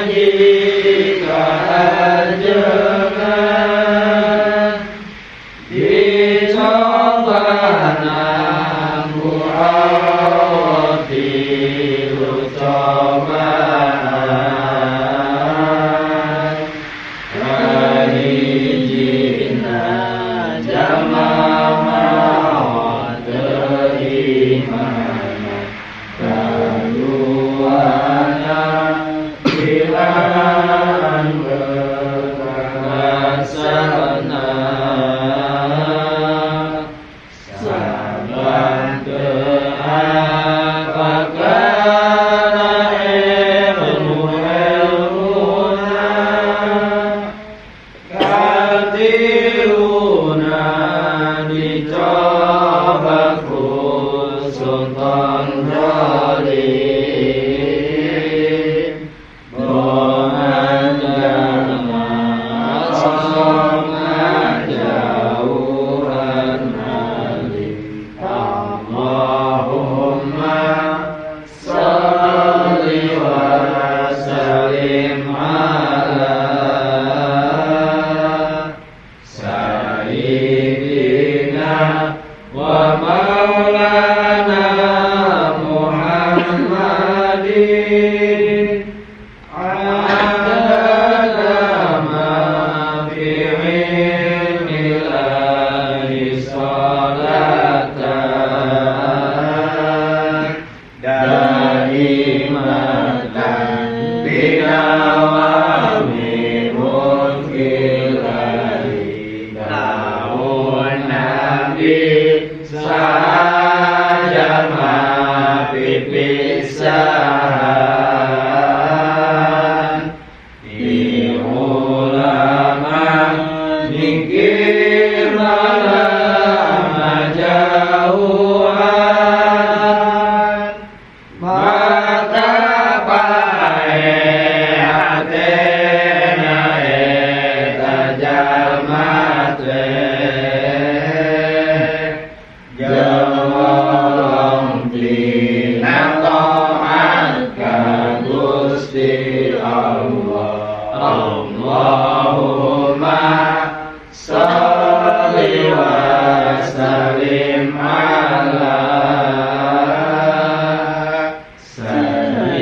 Haji kahajengan dicobana ku Allah tilu cobaan kahijina jalma maot teu imanan kaduana hilang berkasana saban teu apakana ilmu-ilmuna katiluna dicoba ku sultan zalim bongan jalma sok ngajauhan alim. Allahumma sholli wa sallim ala sayyidina wa maulana Muhammadin adada ma fi ilmillahi sholatan daimatan bidawami mulkillahi daun nabi sajalma pipisahan di ulama nyingkir malah ngajauhan maka pae hatena eta jalma teh jawolong tina taat ka Gusti Allah. Allahumma sholli wa sallim ala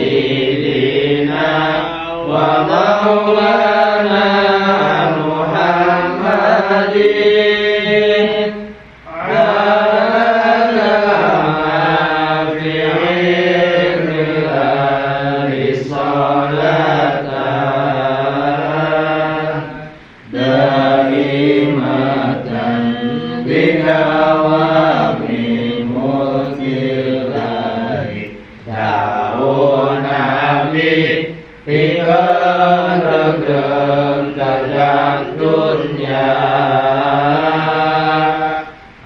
sayyidina wa maulana Muhammadin adada ma fi ilmillahi sholatan daimatan bidawami mulkillahi daun nabi pikeun regeng kajang dunya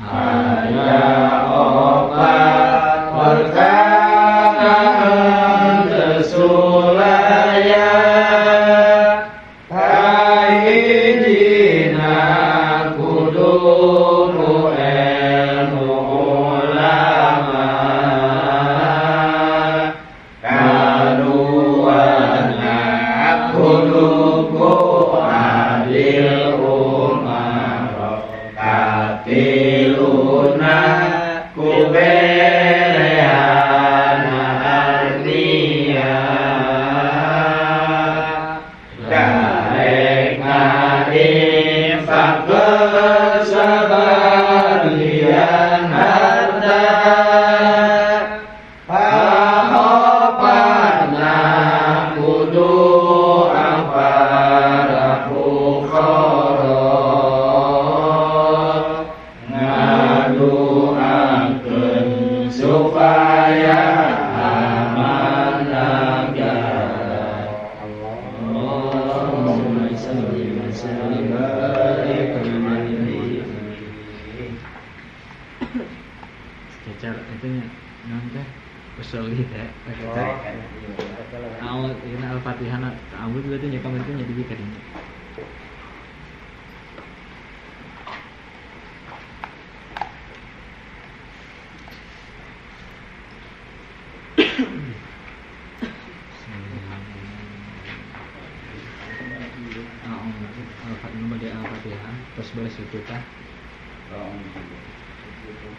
aya opat perkara henteu sulaya kahijina kudu ku ilmu ulama kaduana kudu ku adil umaro katiluna ku berehana arnia daek ngainfakkeun sabagian harta paopatna kudu para fuqara ngaduakeun supaya aman negara. Allahumma sholli wa sallim barik alaihi. Cecar itunya naon teh usolli teh awal ini al-fatihah na ta'awud berarti nya komentar nya di kadinya. Al-Fatihah terus beres itu tah.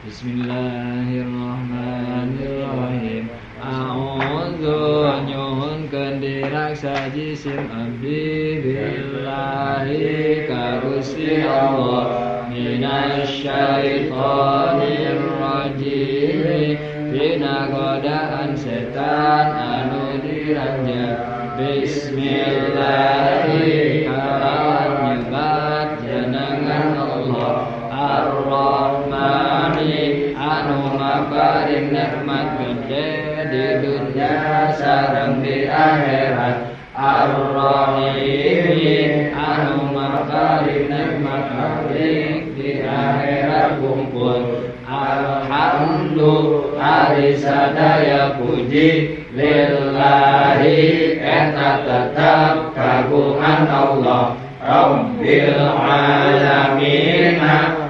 Bismillahirrahmanirrahim. A'udzu nyuhunkeun diraksa jisim abdi billahi ka Gusti Allah minasyaitonir rajim dina godaan setan anu diranja. Bismillahirrahmanirrahim kalawan nyebat jenengan Allah Ar-Rahmani anu maparin nikmat gede di dunia sareng di akhirat. Ar-Rahimi anu maparin nikmat gede di akhirat kumpul. Alhamdulillah ari sadaya puji lillahi eta tetep kagungan Allah Rabbil alamin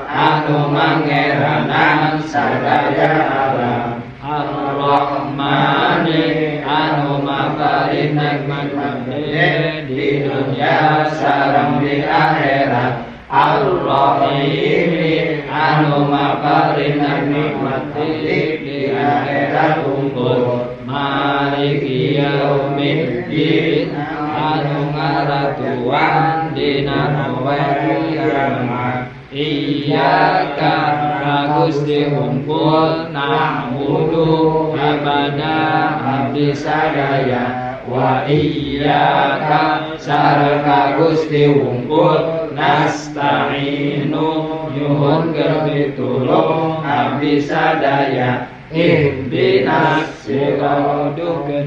anu mangeranan sadaya alam. Ar-Rahmani anu maparin nikmat gede di dunia sareng di akhirat. Ar-Rahimi anu maparin nikmat di akhirat kumpul. Maliki yaumiddin anu ngaratuan dina poe kiamat. Iyyaka ka Gusti hungkul na'budu ibadah abdi sadaya wa iyyaka sareng ka Gusti hungkul nasta'inu nyuhunkeun pitulung abdi sadaya. Ihdinas siratal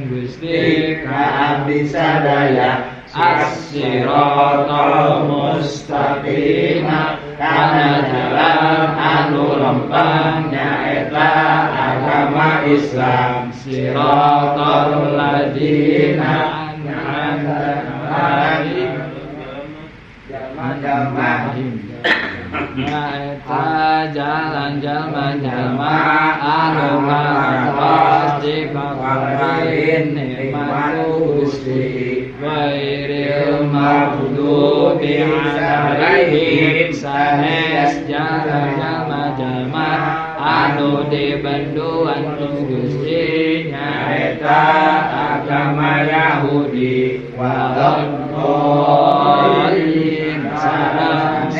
Gusti ka abdi sadaya as-siratal mustaqim kana jalan anu lempang nyaeta agama Islam. Siratal ladzina an'amta 'alaihim nyaeta jalan jalma-jalma anu ngatos dipaparin nikmat Gusti ghairil maghdubi 'alaihim sanes jalan jalma-jalma anu dibenduan ku Gusti nyaeta agama Yahudi waladhdallin sareng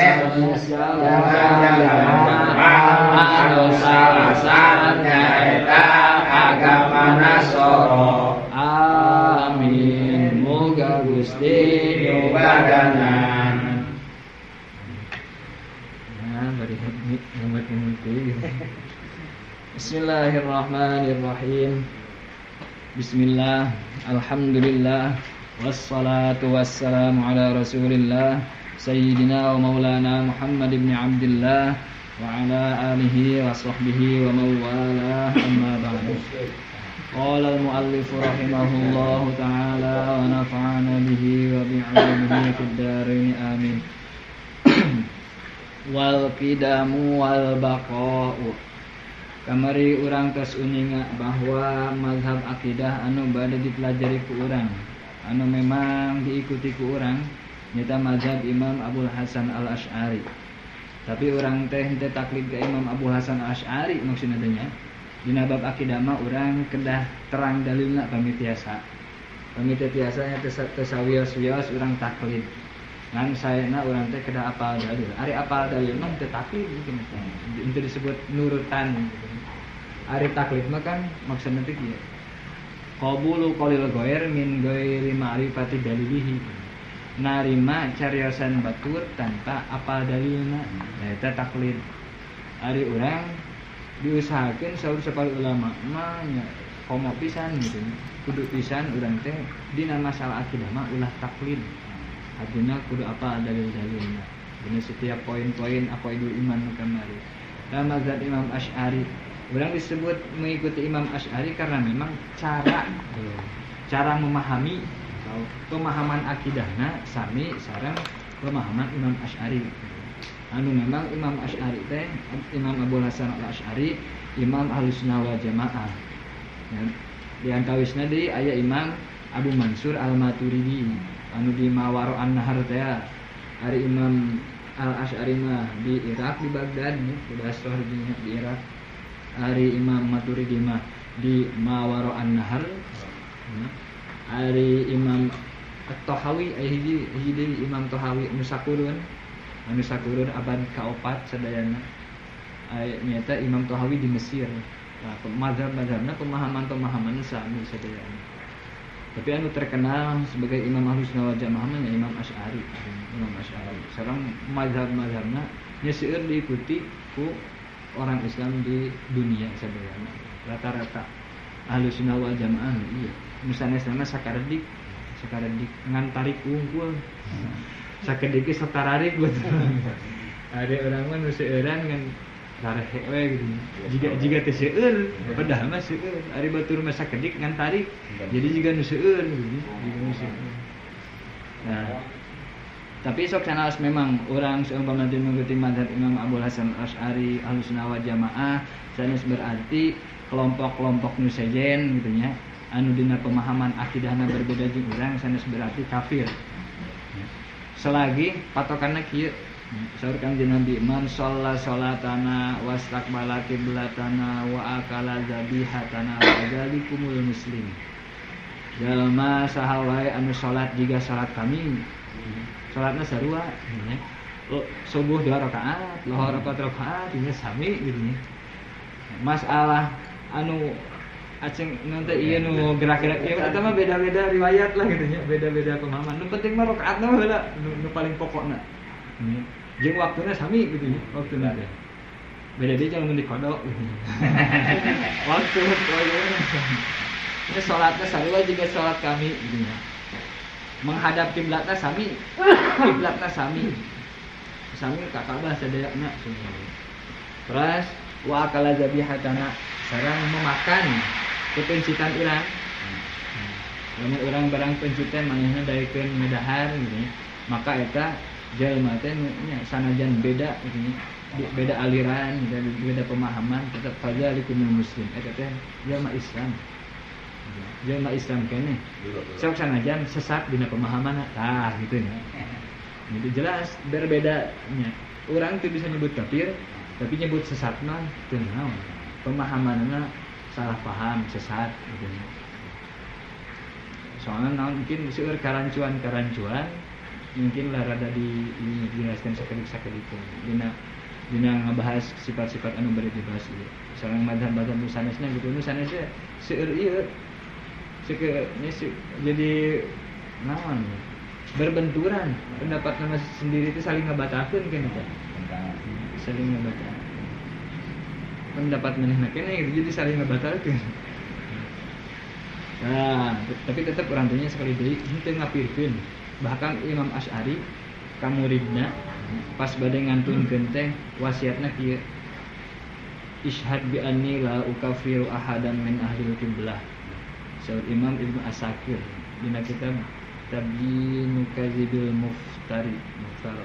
anu salasan nyaeta agama Nasoro. Amin. Moga Gusti nyubadanan. Nah, bari ngemut-ngemuti. Bismillahirrahmanirrahim. Bismillah, alhamdulillah, wassalatu wassalamu ala Rasulillah Sayyidina wa maulana Muhammad ibn Abdillah wa ala alihi wa sahbihi wa mawalah, amma ba'du. Qala al-muallif rahimahullahu ta'ala wa nafa'ana bihi wa bi'ulumihi fid dharain, amin. Wal qidamu wal baqa'u. Kamari urang tos uninga bahwa mazhab akidah anu bade dipelajari ku urang, anu memang diikuti ku urang nyata mazhab Imam Abul Hasan Al-Asy'ari. Tapi urang teh henteu taklid ka Imam Abul Hasan Al-Asy'ari maksudna teh nya. Dina bab akidah mah urang kedah terang dalilna pami tiasa. Pami teu tiasa nya teu sawios-wios urang taklid. Ngan saena urang teh kedah apal dalil. Ari apal dalil mah teu taklid gitu. Henteu disebut nurutan gitu. Ari taklid mah kan maksudna teh kieu. Qabulu qaulil ghair min ghairi ma'rifati dalilihi. Narima cariosan batur tanpa apal dalilna, eta taklid. Ari urang diusahakeun saur sapali ulama mah nya komo pisan gitu. Kudu pisan urang teh dina masalah akidah mah ulah taklid. Artinya kudu apal dalil-dalilna. Dina setiap poin-poin aqaidul iman kamari. Dalam mazhab Imam Asy'ari, urang disebut mengikuti Imam Asy'ari karena memang cara memahami pemahaman akidahna sami sareng pemahaman Imam Asy'ari. Anu memang Imam Asy'ari teh Imam Abul Hasan Al-Asy'ari Imam Ahlussunnah wal Jamaah. Ya, di antawisna deui aya Imam Abu Mansur Al-Maturidi anu di Mawaro An-Nahar teh. Ari Imam Al-Asy'ari mah di Irak, di Baghdad nya, di Basrah di Irak. Ari Imam Maturidi mah di Mawaro An-Nahar. Ari Imam At-Tahawi aya hiji deui Imam Tahawi nu sakurun abad ka-4 sadayana. Aya nyaeta Imam Tahawi di Mesir. Nah, mazhab-mazhabna pemahaman-pemahamanna sami sadayana. Tapi anu terkenal sebagai Imam Ahlussunnah wal Jamaah mah Imam Asy'ari. Imam Asy'ari. Sareng mazhab-mazhabna nya seueur diikuti ku orang Islam di dunia sadayana. Rata-rata Ahlussunnah wal Jamaah iya. Nu sanesna mah sakaredik ngan tarik unggul. Sakedik ge satararik betul. Ada orang mah nu seueuran ngan tarehe we gitu. Jiga teu seueur, padahal mah seueur. Ari batur mah sakedik ngan tarik. Jadi jiga nu seueur gitu. Jiga nu seueur. Nah, tapi sok sanaos memang orang seumpama nanti mengikuti mazhab Imam Abul Hasan Asy'ari Ahlussunnah wal Jamaah sanes berarti kelompok-kelompok nu sejen gitu nya anu dina pemahaman akidahna berbeda jeung urang sanes berarti kafir. Selagi patokanna kieu saur Kangjeng Nabi man shalla sholatana wastaqbala qiblatana wa akala zabihatana wa dzalikumul muslim. Jalma saha wae anu salat jiga salat kami. Salatna sarua nya. Subuh 2 rakaat, lohor 4 rakaat nya sami gitu nya. Masalah anu aceng nanti ieu nu gerak-gerak ieu eta mah beda-beda riwayat lah gitu nya, beda-beda pemahaman. Nu penting mah rakaatna mah heula nu paling pokokna. Jeung waktuna sami gitu nya, waktuna teh. Beda deui jangan dikodok gitu. Waktu ini salatna sarua juga salat kami gitu nya. Menghadap kiblatna sami, kiblatna sami. Sami ka Ka'bah sadayana. Terus wa akala zabihatana sareng memakan kepencitan urang. Lamun urang barang pencitan manehna daekeun medahar gitu nya. Maka eta jalma teh nya sanajan beda gitu nya. Beda aliran, beda pemahaman tetap fadzalikumul muslim. Eta teh jalma Islam. Jalma Islam keneh. Sok sanajan sesat dina pemahaman tah gitu nya. Jadi jelas berbeda nya. Urang teu bisa nyebut kafir, tapi nyebut sesat mah teu naon. Pemahamanna salah paham, sesat gitu nya. Soalnya naon mungkin seueur karancuan-karancuan mungkin lah rada dijelaskan sakedik-sakedik dina ngabahas sifat-sifat anu bade dibahas ieu. Sareng mazhab-mazhab nu sanesna gitu, nu sanesna seueur ieu jadi naon berbenturan pendapat nama sendiri itu saling ngebatalkeun kan eta. Saling ngebatalkeun. Pendapat manehna keneh gitu, jadi saling ngebatalkeun. Nah, tapi tetap orang tuanya sekali deui henteu ngapirkeun. Bahkan Imam Asy'ari ka muridna pas bade ngantunkeun teh wasiatna kieu. Ishhad bi anni la ukafiru ahadan min ahli qiblah. Saur Imam Ibnu Asakir dina kitab Tabyinu Kadzibil Muftari Muftar.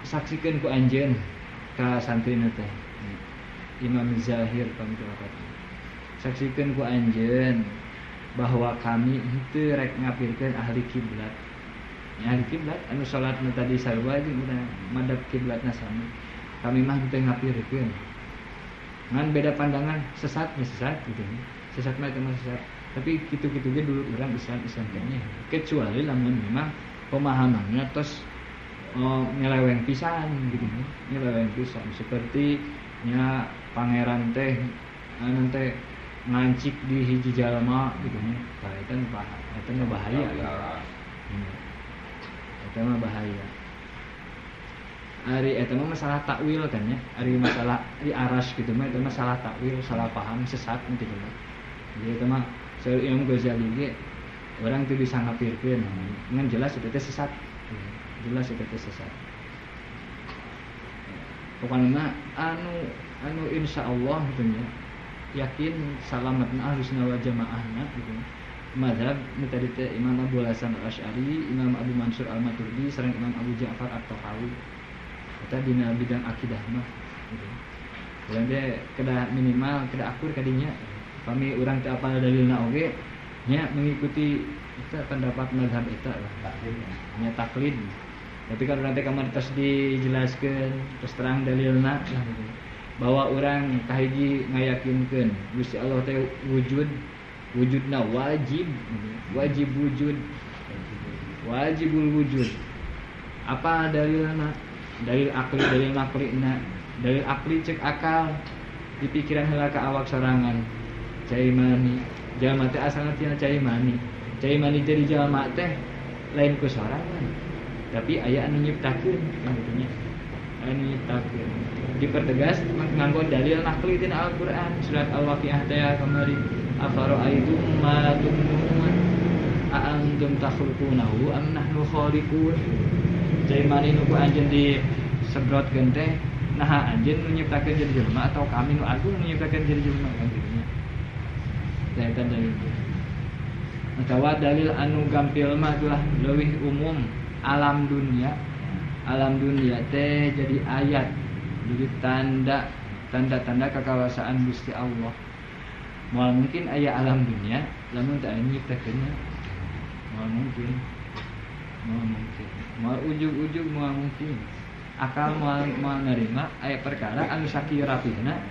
Saksikeun ku anjeun ka santrina teh. Imam Zahir pamit. Saksikeun ku anjeun bahwa kami henteu rek ngapirkeun ahli kiblat. Ahli kiblat anu salatna tadi sarua jeung urang madhab kiblatna sami. Kami mah henteu ngapirkeun. Ngan beda pandangan sesat mah sesat gitu. Sesat mah eta mah sesat. Tapi kitu-kitu ge dulu urang Islam keneh. Kecuali lamun memang pemahamannya tos nyeleweng pisan gitu nya. Nyeleweng pisan seperti nya pangeran teh anu teh ngancik di hiji jalma gitu nya. Tah eta mah bahaya. Eta mah bahaya. Ari eta mah masalah takwil kan nya. Ari masalah di aras gitu mah eta mah salah takwil, salah paham, sesat gitu mah. Jadi eta mah saur Imam Ghazali ge orang teu bisa ngapirkeun. Ngan jelas eta teh sesat. Jelas eta teh sesat. Pokona mah anu insyaallah gitu nya. Yakin salamatna Ahlussunnah wal Jamaahna gitu. Mazhab nu tadi teh Imam Abu Hasan Al-Asy'ari, Imam Abu Mansur Al-Maturidi sareng Imam Abu Ja'far At-Tahawi. Eta dina bidang akidah mah gitu. Urang teh kedah minimal kedah akur kadinya. Pami urang teu apal dalilna oge nya mengikuti eta pendapat mazhab eta lah. Nya taklid. Tapi kan urang teh kamari tos dijelaskeun, tos terang dalilna lah gitu. Bahwa urang kahiji ngayakinkeun Gusti Allah teh wujud, wujudna wajib, wajib wujud. Wajibul wujud. Apa dalilna? Dalil akli, dalil naqlina. Dalil akli cek akal di pikiran heula ka awak sorangan. Cai mani, jalma teh asalna tina cai mani. Cai mani jadi jalma teh lain ku sorangan. Tapi aya anu nyiptakeun kan kitu nya. Aya anu nyiptakeun. Dipertegas nganggo dalil naqli tina Al-Qur'an surat Al-Waqiah teh kamari afara'aitum ma tumnun a antum takhluqunahu am nahnu khaliqun. Cai mani nu ku anjeun disebrotkeun teh naha anjeun nu nyiptakeun jadi jelema atau kami nu agung nu nyiptakeun jadi jelema kan kitu nya. Tah eta dalil. Atawa dalil anu gampil mah itulah leuwih umum alam dunia. Alam dunia teh jadi ayat, jadi tanda, tanda-tanda kekuasaan Gusti Allah. Moal mungkin aya alam dunia lamun teu aya nyiptakeunna. Moal mungkin. Moal mungkin. Moal ujug-ujug moal mungkin. Akal moal nerima aya perkara anu sakieu rapihna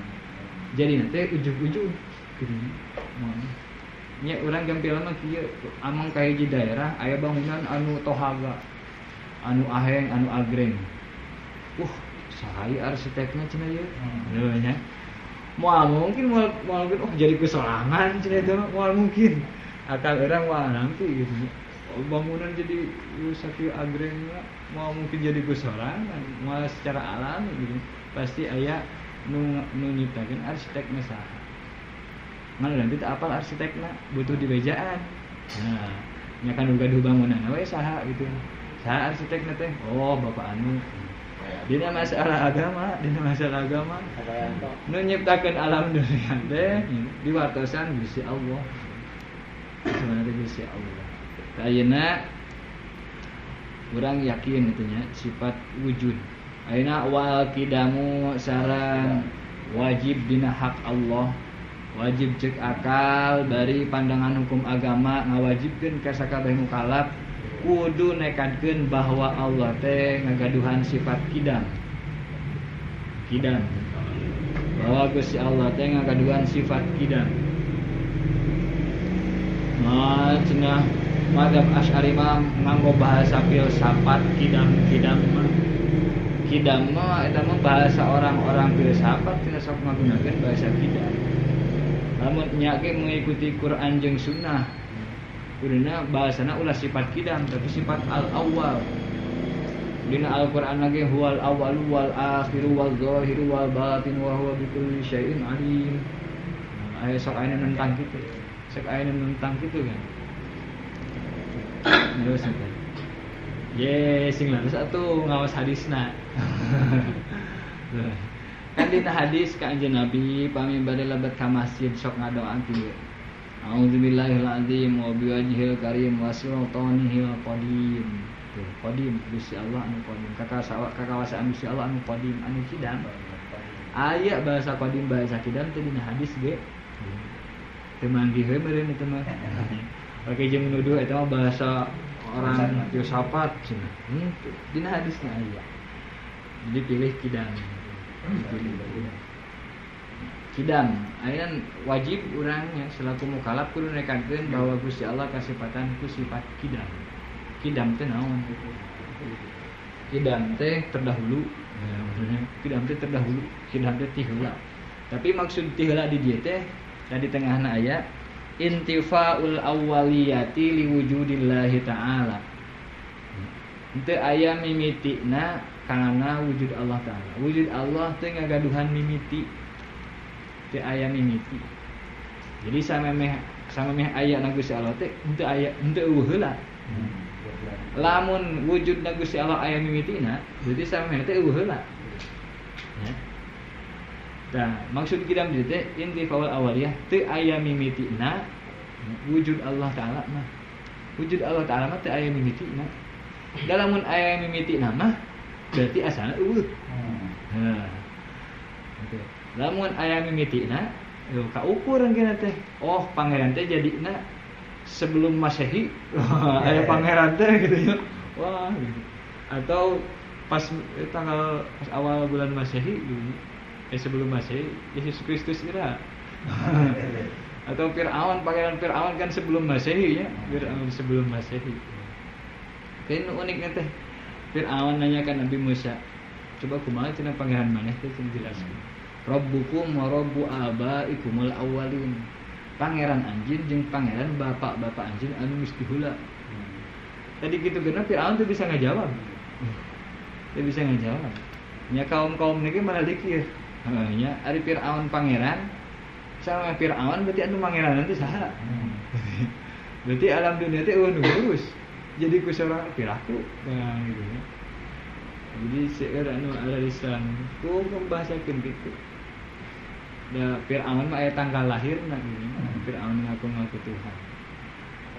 jadi teh ujug-ujug kitu moal. Nya urang gampil mah kieu amang ka hiji daerah aya bangunan anu tohaga, anu aheng, anu agreng. Saha arsitekna cenah ieu? Leuh nya. Moal mungkin moal mungkin oh jadi kesorangan cenah eta mah moal mungkin. Akal urang moal nampi gitu nya. Bangunan jadi sakieu agreng moal mungkin jadi kesorangan, moal secara alami gitu. Pasti aya nu nyiptakeun arsitekna saha. Mana nanti tak apal arsitekna butuh dibejaan. Nah, nya kan gaduh bangunan we saha gitu. Saha arsitekna teh? Oh, bapak anu. Dina masalah agama, dina masalah agama. Nu nyiptakeun alam dunia teh diwartosan Gusti Allah. Sebenarnya Gusti Allah. Ayeuna urang yakin kitu nya sifat wujud. Ayeuna wal kidamu sareng wajib dina hak Allah. Wajib cek akal bari pandangan hukum agama ngawajibkeun ka sakabeh mukallaf kudu nekadkeun bahwa Allah teh ngagaduhan sifat kidam. Kidam. Bahwa Gusti Allah teh ngagaduhan sifat kidam. Nah, cenah mazhab Asy'ari mah nganggo bahasa filsafat kidam-kidam mah. Kidam mah eta mah bahasa orang-orang filsafat cenah sok ngagunakeun bahasa kidam. Lamun nya ge mengikuti Quran jeung sunnah kuduna bahasana ulah sifat kidam tapi sifat al-awwal. Dina Al-Qur'an lagi huwal awwalu wal akhiru wal zahiru wal batin wa huwa bikulli syai'in alim. Nah, aya sok aya nentang kitu. Sok aya nentang kitu kan. Terus teh. Ye sing leres atuh ngawas hadisna. Kan dina hadis ka Anjeun Nabi pami bade lebet ka masjid sok ngadoa kieu. A'udzubillahil azim wa biwajhil karim wa sultanihil qadim. Tuh, qadim Gusti Allah anu qadim. Kakawasaan Gusti Allah anu qadim, anu kidam. Aya bahasa qadim bahasa kidam teh dina hadis ge. Teu manggih we meureun eta mah. Pake jeung nuduh eta mah bahasa orang filsafat cenah. Dina hadisna aya. Jadi pilih kidam. Kidam, ayeuna wajib urangnya selaku mukallaf kudu nekankeun bahwa Gusti Allah kasifatan ku sifat kidam. Kidam teh naon? Kidam teh terdahulu. Ya, maksudnya kidam teh terdahulu, kidam teh ti heula. Tapi maksud ti heula di dieu teh di tengahna aya intifaul awwaliyati liwujudillahi ta'ala. Henteu aya mimitina karena wujud Allah Ta'ala. Wujud Allah teh ngagaduhan mimiti. Teu aya mimiti. Jadi samemeh aya na Gusti Allah teh henteu aya henteu eueuh heula. Lamun wujud na Gusti Allah aya mimitina, berarti samemeh teh eueuh heula. Ya. Tah, maksud kidam dieu teh intifaul awaliyah teu aya mimitina wujud Allah Ta'ala mah. Wujud Allah Ta'ala mah teu aya mimitina. Da lamun aya mimitina mah berarti asalna eueuh. Hah. Gitu. Lamun aya mimitina, kaukur engkeuna teh. Oh, pangeran teh jadina sebelum Masehi. Aya pangeran teh gitu ya. Wah, gitu. Atau pas tanggal pas awal bulan Masehi gitu. Sebelum Masehi Yesus Kristus ira. Atau Fir'aun, pangeran Fir'aun kan sebelum Masehi ya, Fir'aun sebelum Masehi. Tapi uniknya teh Fir'aun nanyakan Nabi Musa, coba kumaha cenah pangeran maneh teh cenah jelaskeun. Rabbukum wa rabbu abaikumul awwalin. Pangeran anjeun jeung pangeran bapak-bapak anjeun anu geus diheula. Tadi kitu geuna Fir'aun teu bisa ngajawab. Teu bisa ngajawab. Nya kaum-kaum niki malah dikir. Heuh nya ari Fir'aun pangeran sama Fir'aun berarti anu pangeran teh saha? Berarti alam dunia teh eueuh nu ngurus. Jadi ku sorang piraku nah gitu nya. Jadi seueur anu alarisan ku membahasakeun kitu. Da Fir'aun mah aya tanggal lahirna gini. Fir'aun ngaku-ngaku Tuhan.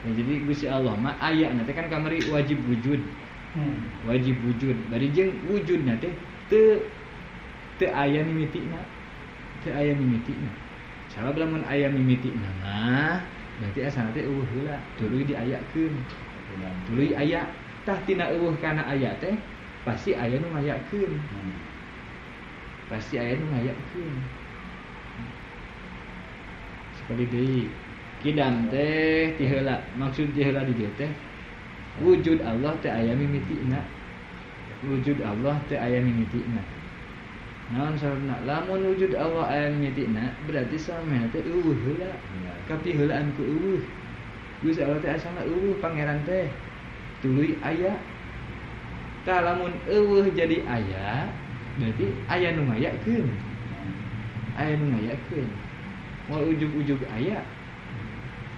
Nah, jadi Gusti Allah mah aya na teh kan kamari wajib wujud. Wajib wujud. Bari jeung wujudna teh teu teu aya mimitina. Teu aya mimitina. Sabab lamun aya mimitina mah berarti asalna teh eueuh heula, tuluy diayakeun. Tuluy aya tah tina eueuh kana aya teh pasti aya nu ngayakeun. Pasti aya nu ngayakeun. Sekali deui kidam teh ti heula, maksud ti heula di dieu teh wujud Allah teh aya mimitina. Wujud Allah teh aya mimitina. Naon sababna? Lamun wujud Allah aya mimitina berarti samemehna teh eueuh heula. Kapiheulaan ku eueuh. Gusti Allah teh asalna eueuh pangeran teh. Tuluy aya. Tah lamun eueuh jadi aya, berarti aya nu ngayakeun. Aya nu ngayakeun. Moal ujug-ujug aya.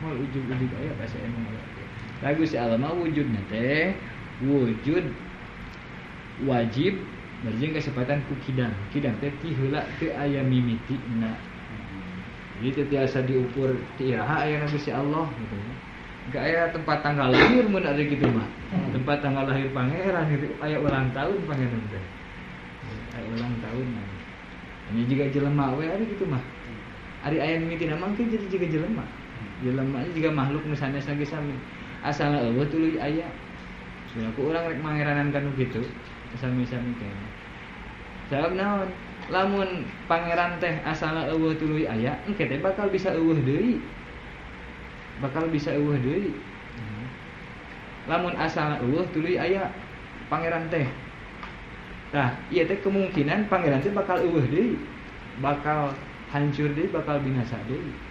Moal ujug-ujug aya pasti aya nu ngayakeun. Tah Gusti Allah mah wujudna teh wujud wajib berjeng kesempatan ku kidam. Kidam teh ti heula teu aya mimitina. Jadi teu tiasa diukur ti iraha aya Gusti Allah gitu ya. Enggak aya tempat tanggal lahir mun ada kitu mah. Tempat tanggal lahir pangeran gitu aya ulang tahun pangeran teh. Aya ulang tahun. Ini juga jelema we ari kitu mah. Ari aya mimitina mah jadi juga jelema. Jelema juga makhluk nu sanesna ge sami. Asalna eueuh tuluy aya. Soalna ku urang rek mangeranan kanu kitu. Sami-sami kene. Sabab naon? Lamun pangeran teh asalna eueuh tuluy aya, engke teh bakal bisa eueuh deui. Bakal bisa eueuh deui. Lamun asalna eueuh tuluy aya pangeran teh. Tah, ieu teh kemungkinan pangeran teh bakal eueuh deui. Bakal hancur deui, bakal binasa deui.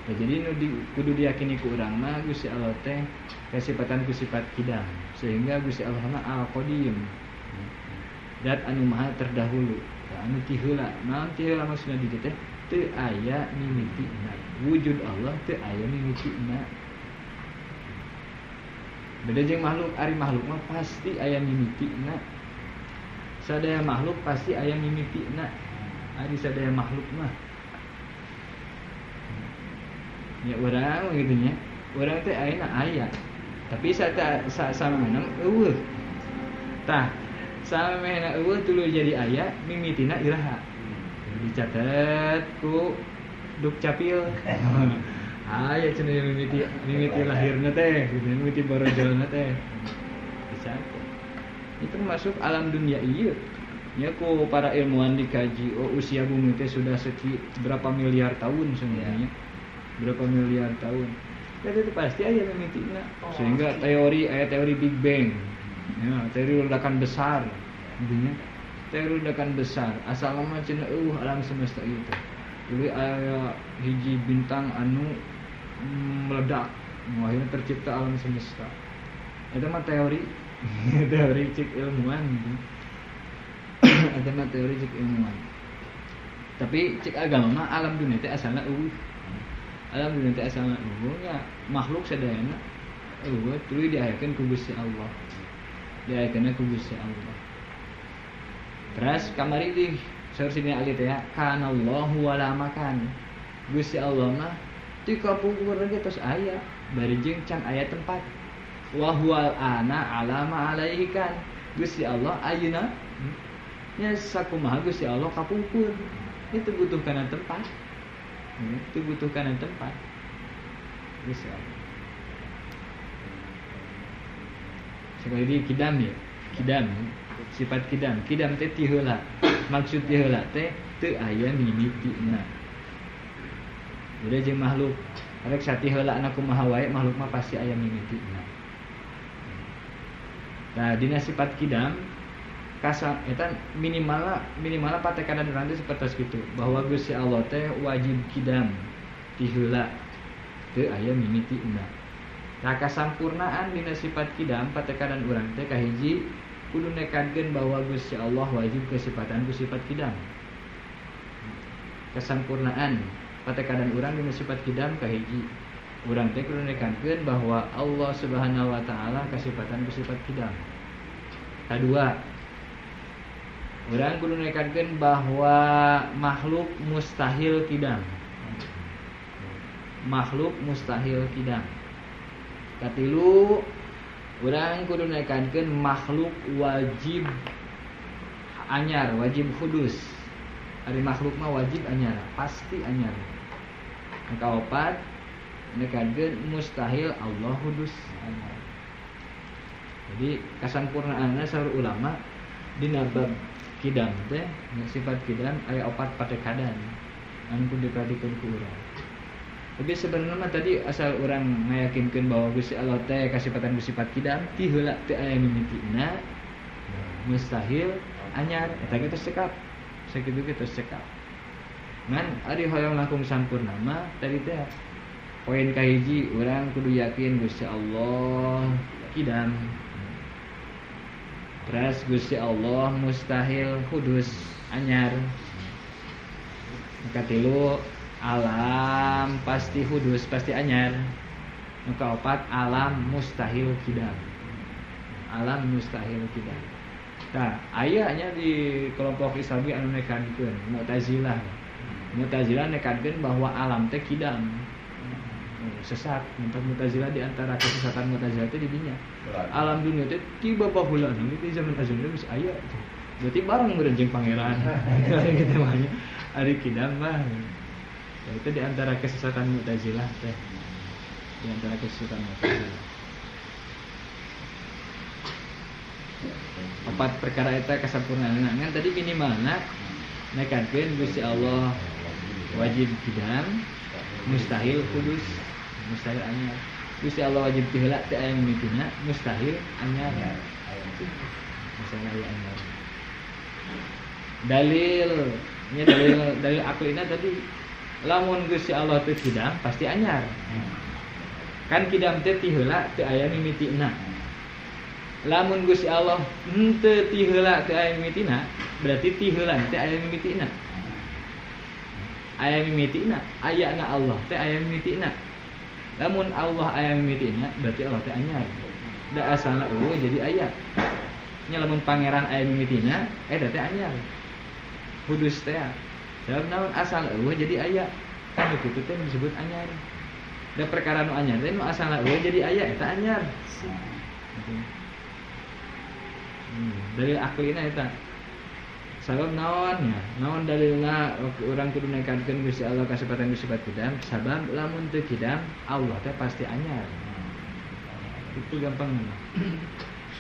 Nah, jadi nu kudu diyakini ku urang mah Gusti Allah teh kasipatan ku sifat kidam, sehingga Gusti Allah mah al-qadim. Dat anu maha terdahulu, anu ti heula. Naon ti heula maksudna di dieu teh? Teu aya mimitina. Wujud Allah teu aya mimitina. Beda jeung makhluk, ari makhluk mah pasti aya mimitina. Sadaya makhluk pasti aya mimitina. Ari sadaya makhluk mah. Ya urang gitu nya. Urang teh ayeuna aya. Tapi samemehna eueuh. Tah, samemehna eueuh tuluy jadi aya, mimitina iraha. Dicatet ku Dukcapil. Aya cenah mimiti lahirna teh, gitu, mimiti borojolna teh. Dicatet. Itu masuk alam dunia ieu. Nya ku para ilmuwan dikaji, oh usia bumi teh sudah seki berapa miliar tahun sebenarnya. Berapa miliar tahun. Dan itu pasti aya mimitina. Sehingga teori aya teori Big Bang. Ya, teori ledakan besar intinya. Teori ledakan besar. Asal mah cenah eueuh alam semesta itu. Tuluy aya hiji bintang anu meledak, akhirnya tercipta alam semesta. Eta mah teori teori cek ilmuwan gitu. Eta mah teori cek ilmuwan. Tapi cek agama mah alam dunia teh asalna eueuh. Alam dunia teh asalna eueuh nya makhluk sadayana eueuh tuluy diayakeun ku Gusti Allah. Diayakeunna ku Gusti Allah. Terus kamari di saur Sidina Ali teh ya, kanallahu wala makan. Gusti Allah mah ti kapungkur ge tos aya, bari jeung can aya tempat. Wa huwal ana ala ma alaihi kan. Gusti Allah ayeuna nya sakumaha Gusti Allah kapungkur. Itu butuh kana tempat. Itu butuh kana tempat. Gusti Allah. Sekali di kidam ya. Kidam sifat kidam. Kidam teh ti heula. Maksud ti heula teh teu aya mimitina. Beda jeung makhluk. Rek sati heula kumaha wae makhluk mah pasti aya mimitina. Nah, dina sifat kidam kasa eta minimalna patekadan urang teh sapertos kitu bahwa Gusti Allah teh wajib kidam ti heula teu aya mimitina. Nah, kasampurnaan dina sifat kidam patekadan urang teh kahiji kudu nekadkeun bahwa Gusti Allah wajib kesifatan ku sifat kidam. Kasampurnaan patekadan urang dina sifat kidam kahiji urang teh kudu nekadkeun bahwa Allah Subhanahu wa taala kasifatan ku sifat kidam. Kadua, urang kudu nekadkeun bahwa makhluk mustahil kidam. Makhluk mustahil kidam. Katilu, urang kudu nekadkeun makhluk wajib anyar, wajib hudus. Ari makhluk mah wajib anyar, pasti anyar. Kaopat, nekadkeun mustahil Allah hudus anyar. Jadi kasampurnaanna saur ulama dina bab kidam teh sifat kidam aya opat patekadan anu kudu diperhatikeun ku urang. Tapi sebenarnya mah tadi asal urang ngayakinkeun bahwa Gusti Allah teh kasifatan ku sifat kidam ti heula teu aya mimitina mustahil anyar eta ge tos cekap. Sakitu ge tos cekap. Ngan ari hoyong langkung sampurna mah tadi teh poin kahiji urang kudu yakin Gusti Allah kidam. Terus Gusti Allah mustahil hudus anyar. Katilu alam pasti hudus pasti anyar. Nu kaopat alam mustahil kidam. Alam mustahil kidam. Tah aya nya di kelompok Islami anu nekadkeun Mu'tazilah. Mu'tazilah nekadkeun bahwa alam teh kidam. Sesat, mentak Mu'tazilah di antara kesesatan Mu'tazilah teh di dinya. Alam dunia teh tiba baheula di zaman azal geus aya. Berarti bareng meureun jeung pangeran. Gitu mah. Ari kidam mah. Ya, itu di antara kesesatan Mu'tazilah teh. Di antara kesesatan Mu'tazilah. Empat perkara eta kasampurnaanna. Ngan tadi minimalna nekadkeun Gusti Allah wajib kidam, mustahil kudus, mustahil anyar. Gusti Allah wajib ti heula teu aya mimitina, mustahil anyar. Mustahil aya anyar. Dalil nya dalil aklina tadi lamun Gusti Allah teu kidam pasti anyar. Kan kidam teh ti heula teu aya mimitina. Lamun Gusti Allah henteu ti heula teu aya mimitina, berarti ti heula teu aya mimitina. Aya mimitina, ayana Allah teh aya mimitina. Lamun Allah aya mimitina, berarti Allah teh anyar. Da asalna eueuh jadi aya. Nya lamun pangeran aya mimitina, eta teh anyar. Hudus teh. Sebab naon asal eueuh jadi aya. Kan kitu teh disebut anyar. Da perkara nu anyar teh nu asalna eueuh jadi aya eta anyar. Dalil aklina eta. Sabab naon ya? Naon dalilna urang kudu nekadkeun Gusti Allah kasifatan ku sifat kidam? Sabab lamun teu kidam Allah teh pasti anyar. Itu gampang mah.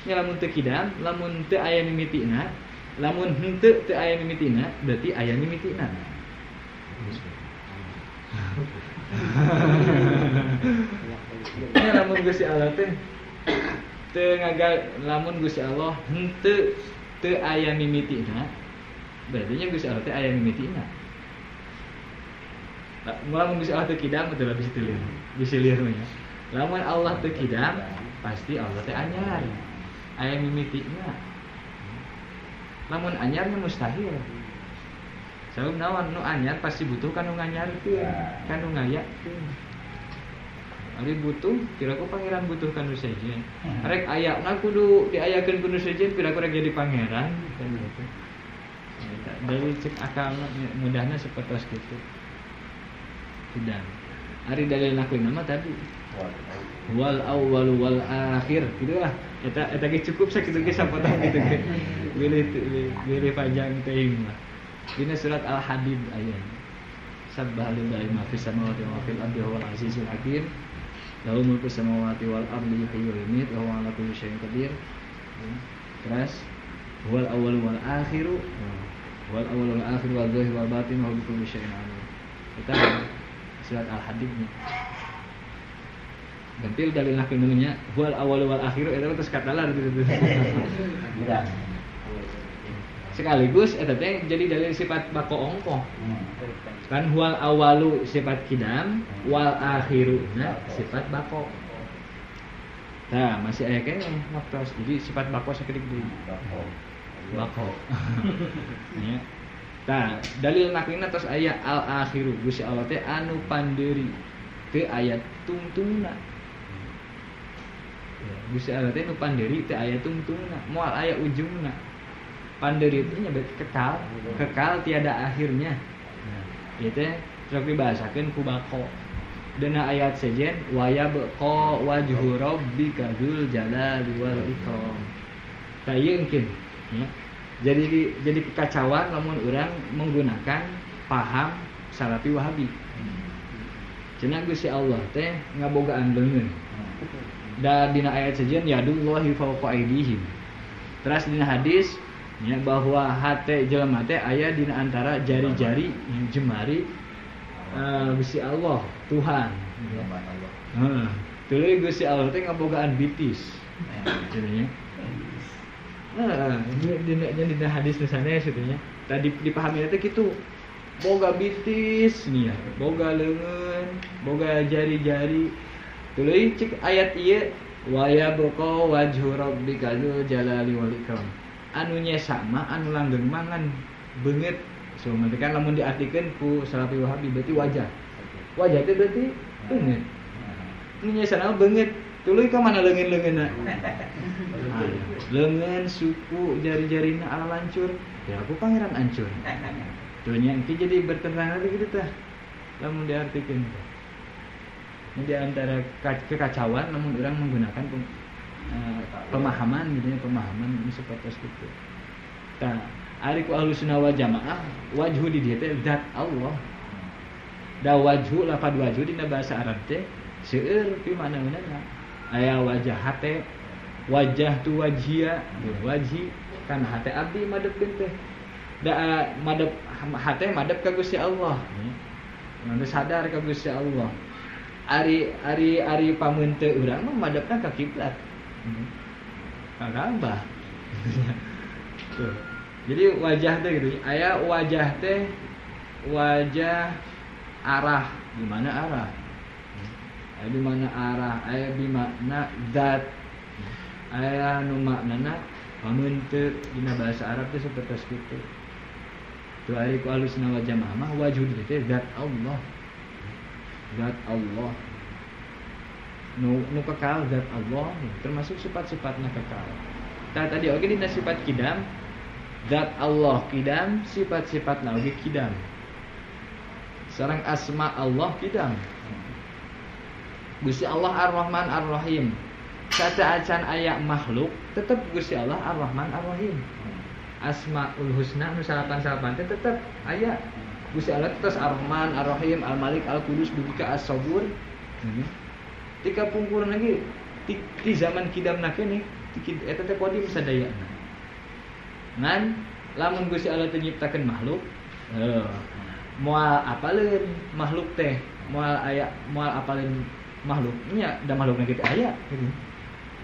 Nya lamun teu kidam, lamun teu aya mimitina, lamun henteu teu aya mimitina, berarti aya mimitina. Nya lamun Gusti Allah teh teu ngagal lamun Gusti Allah henteu teu aya mimitina, berarti nya Gusti Allah teh aya mimitina. Lamun Gusti Allah teu kidam teu bisi teu lieur. Bisi lieur mah nya. Lamun Allah teu kidam, pasti Allah teh anyar. Aya mimitina. Lamun anyarnya mustahil. Sabab naon nu anyar pasti butuh ka nu nganyarkeun, ka nu ngayakeun. Ari butuh, kira ku pangeran butuh ka nu sejen. Rek ayana kudu diayakeun ku nu sejen, kira ku rek jadi pangeran kan gitu. Dari cek akal mudahnya seperti itu. Tidak. Ari dalil naklina mah tadi. Wal awwal wal akhir gitu lah. Eta eta ge cukup sakitu ge sapotong gitu ge. Bilih panjang teuing mah. Dina surat Al-Hadid aya. Sabbaha lillahi ma fis samawati wa ma fil ardi huwal azizul hakim. Lahu mulku samawati wal ardi yuhyi wa yumiit wa huwa ala kulli syai'in qadir. Terus huwal awwal wal akhiru wal awwal wal akhir wal zahir wal batin wa huwa bi kulli syai'in alim. Kita surat Al-Hadid-nya. Gantil dalil nakilnya huwal awwal wal akhiru eta terus katalar gitu. Sekaligus eta teh jadi dalil sifat bako ongkoh. Kan huwal awalu sifat kidam, wal akhiru nah sifat bako. Nah, masih aya keneh waktos. Jadi sifat bako sakedik deui. Bako. Nya. Tah, dalil naklina tos aya al akhiru. Gusti Allah teh anu pandeuri teu aya tungtungna. Gusti Allah teh nu pandeuri teu aya tungtungna, moal aya ujungna. Pandeuri itu nya berarti kekal, kekal tiada akhirnya. Nah, ieu teh sok dibahasakeun ku bako. Dina ayat sejen wa yabqa wajhu rabbika dzul jalali wal ikram. Tah ieu engkeun ya. Jadi kekacauan lamun urang menggunakan paham Salafi Wahabi. Cenah Gusti Allah teh ngabogaan leungeun. Da dina ayat sejen yadullahi fawqa aydihim. Terus dina hadis ya bahwa hate jelema teh aya dina antara jari-jari jemari Gusti Allah Tuhan. Heeh. Tuluy Gusti Allah teh ngabogaan bitis. Cenah. Heeh, dina hadis nu sanes kitu nya. Tadi dipahami teh kitu. Boga bitis nih ya, boga leungeun, boga jari-jari. Tuluy cek ayat ieu wa yabqa wajhu rabbika dzul jalali wal ikram. Anu nyesa mah anu langgeng mah ngan beungeut. So, kan lamun diartikeun ku Salafi Wahabi berarti wajah. Wajah teh berarti beungeut. Nu nyesana beungeut. Tuluy ka mana leungeun-leungeunna? Leungeun, suku, jari-jarina ala lancur. Ya aku pangeran ancur. Tuh nya engke jadi bertentangan gitu tah. Lamun diartikeun. Ini di antara kekacauan lamun urang menggunakan pemahaman gitu ya, pemahaman seperti itu. Tah, ari ku Ahlussunnah wal Jamaah wajhu di dieu teh zat Allah. Da wajhu lafad wajhu dina bahasa Arab teh seueur pi mana-mana. Aya wajah hate, wajah tu wajhia, wajhi kan hate abdi madepkeun teh. Da madep hate madep ka Gusti Allah. Mun sadar ka Gusti Allah. Ari ari ari pameunte urang mah madepna ka kiblat. Ka Ka'bah. Tuh. Jadi wajah teh gitu. Aya wajah teh wajah arah, di mana arah? Aya di mana arah? Aya di makna zat. Aya nu maknana pameunte dina bahasa Arab teh sapertos kitu. Tuh ari ku Ahlussunnah wal Jamaah mah wajhu teh zat Allah. Zat Allah. Nu kekal zat Allah termasuk sifat-sifatna kekal. Tah tadi oge dina sifat kidam, zat Allah kidam, sifat-sifatna oge kidam. Sareng asma Allah kidam. Gusti Allah Ar-Rahman Ar-Rahim. Saacan aya makhluk tetep Gusti Allah Ar-Rahman Ar-Rahim. Asmaul Husna nu salapan-salapan teh tetep aya. Gusti Allah terus Ar-Rahman, Ar-Rahim, Al-Malik, Al-Qudus dugi ka As-Sabur. Tika pungkur lagi ti zaman kidamna keneh eta teh kodim sadayana. Ngan lamun Gusti Allah teh nyiptakeun makhluk, moal apaleun makhluk teh, moal aya moal apaleun makhluk nya da makhlukna kitu aya gitu.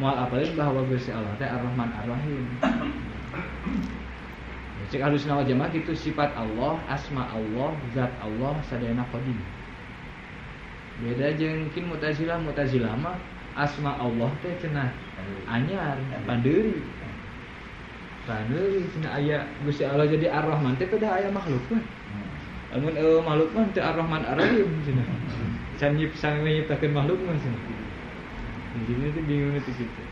Moal apaleun bahwa Gusti Allah teh Ar-Rahman Ar-Rahim. Cek Ahlussunnah wal Jamaah kitu sifat Allah, asma Allah, zat Allah sadayana qadim. Beda jeung kin Mu'tazilah, Mu'tazilah mah asma Allah teh cenah anyar, pandeuri. Pandeuri cenah aya Gusti Allah jadi Ar-Rahman teh pedah aya makhluk mah. Lamun eueuh makhluk mah teu Ar-Rahman Ar-Rahim cenah. Can nyiptakeun makhluk mah cenah. Jadi teh bingung teh kitu.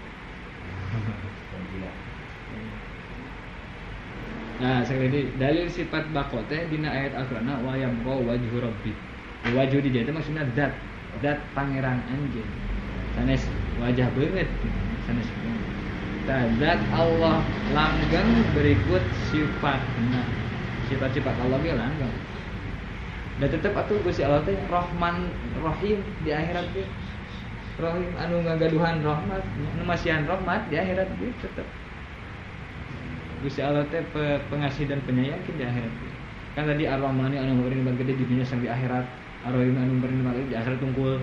Nah, sekali lagi dalil sifat bako teh dina ayat Al-Qur'an wa yabqa wajhu rabbik. Wajhu di dieu teh maksudna zat, zat pangeran anjeun. Sanes wajah beungeut, sanes beungeut. Tah zat Allah langgeng berikut sifatna. Sifat-sifat Allah ge langgeng. Dan tetep atuh Gusti Allah teh Rahman Rahim di akhirat teh. Rohim anu ngagaduhan rahmat, anu masihan rahmat di akhirat ge tetep. Gusti Allah teh pengasih dan penyayang di akhirat. Kan tadi Ar-Rahmani anu memberi nikmat gede di dunia sampai akhirat, Ar-Rahim anu memberi nikmat di akhirat tungkul.